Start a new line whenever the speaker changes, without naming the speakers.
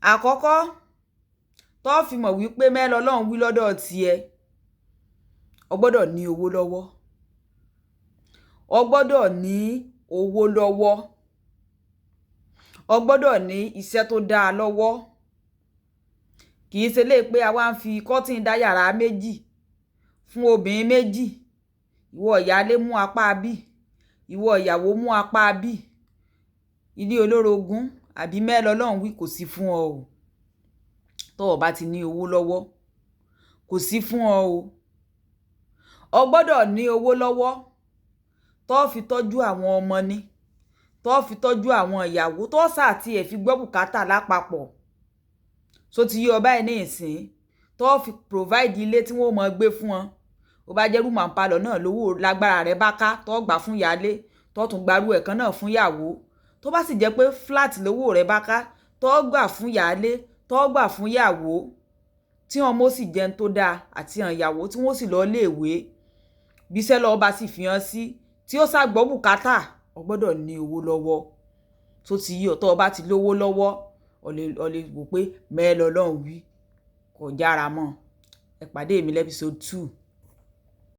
Àkọ́kọ́ tó fi mọ̀ wípé mẹ́ lọ́lọ́run wí lọ́dọ̀ tiẹ̀, o gbọ́dọ̀ ní owó lọ́wọ́. O gbọ́dọ̀ ní owó lọ́wọ́. O gbọ́dọ̀ ní iṣẹ́ tó dáa lọ́wọ́. Kì í ṣe lé pé a wá ń fi kọ́tìn dá yàrá méjì fún obìnrin méjì. Ìwọ ìyálé mú apá bí, ìwọ ìyàwó mú apá bí. Ilé olórogún àbí mẹ́ lọ́lọ́run wí kò sí fún ọ o. Tó o bá ti ní owó lọ́wọ́, kò sí fún ọ o. O gbọ́dọ̀ ní owó lọ́wọ́ tó fi tọ́jú àwọn ọmọ ni, tó fi tọ́jú àwọn ìyàwó, tó sà tí ẹ fi gbọ́ bùkátà lápapọ̀. So ti yé ọ báyìí ní ìsín, tó fi provide ilé tí wọ́n ó mọ gbé fún ọ. Ó bá jẹ́ room and parlour náà lówó lágbára rẹ bá ká, tó gbà fún ìyálé, tó tún gbárù ẹ̀ kan náà fún ìyàwó. Tó bá sì jẹ́ pé flat lówó rẹ bá ká, tó gbà fún ìyálé, tó gbà fún ìyàwó, tí ọmọ ó sì jẹun tó dáa àti àwọn ìyàwó tí wọ́n sì lọ ilé ìwé. Bí iṣẹ́ lọ́wọ́ bá sì fi hàn sí, tí ó sá gbọ́ bùkátà, o gbọ́dọ̀ ní owó lọ́wọ́. Tó ti yé ọ, tó bá ti lówó lọ́wọ́, o lè wò pé mẹ́ lọ́lọ́run wí, kò jára mọ́. Ẹ pàdé mi ní episode 2.